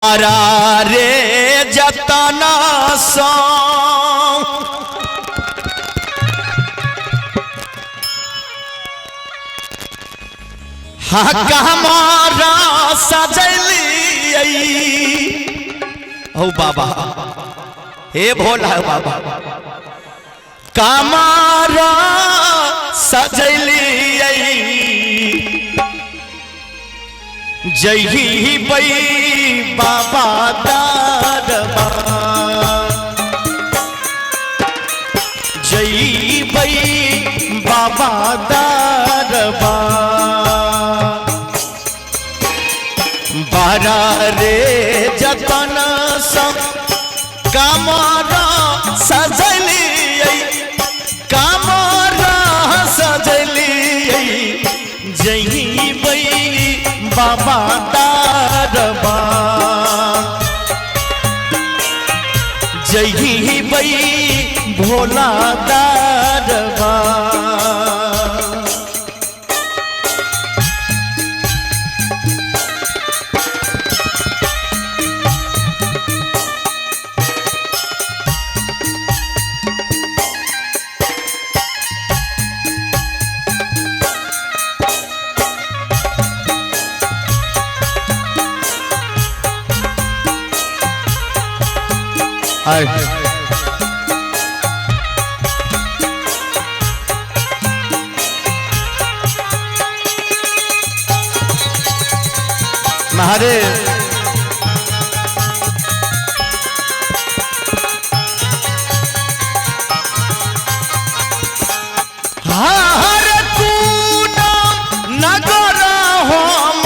रे जतना सो हमारा सजलियै। ओ बाबा, हे भोला बाबा, कमारा सजलियै जही बई बाबा दरबा, जई बई बाबा दरबा। बारा रे जतन सब कमारा सजलियै, कमारा सजलियै जई बई बाबा दरबा, जई बई भोला दरबा। महादेव हर कूटा नगर हम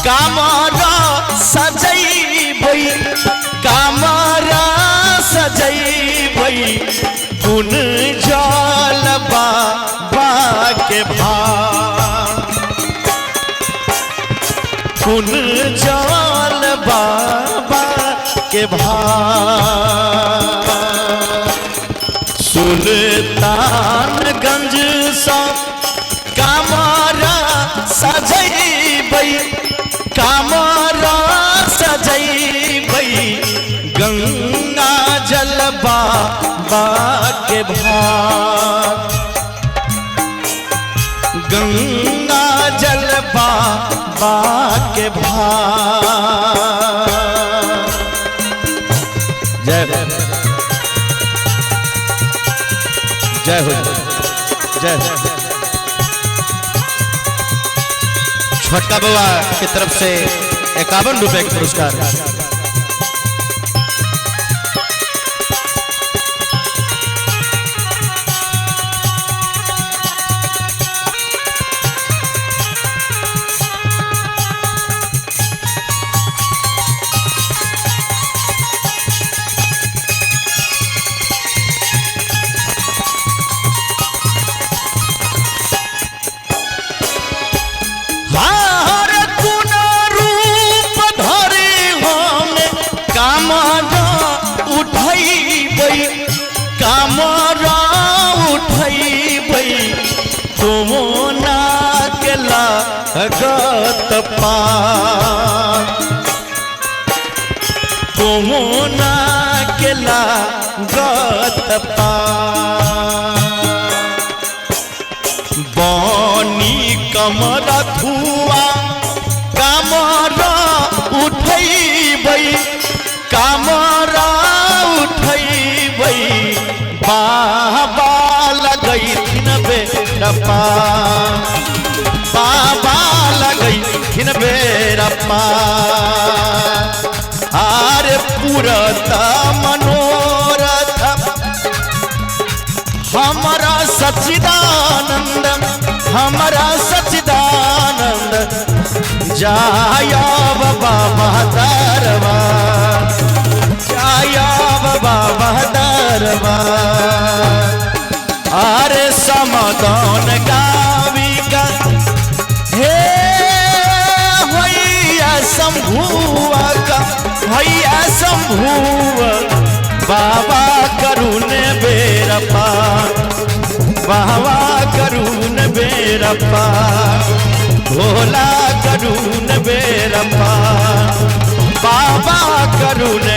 कमरा सजैबै, कमरा सजैबै कुन जल बाबा के भार, कुन जल बाबा के भार। सुल्तानगंज सा कमरा सजैबै, कमरा सजैबै गंगा जल बाबा के भार, गंगा जल बाबा के भार। जय जय हो, जय हो। छोटका बउआ की तरफ से 51 रुपए का पुरस्कार। हर गुण रूप धरे हम कामरा उठैबै, कामरा उठैबै तुमना के लागत पार, तुमना के लागत पार। बनी कमरा धुआ कमरा उठैबै, कमरा उठैबै बाबा लगैथिन बेरपा, बाबा लगैथिन बेरपा। आर पुरत मनोरथ हमारा सच्चिदानंद, हमारा सच्चिदानंद जायब बाबा दरबा, जायब बाबा दरबा। अरे समाधान गावी का हे भैया शंभुआ का, भैया शंभुआ बाबा करुण बेरपा, बाबा करुण बेरपा, भोला करुण बेरपा। बाबा करुणा।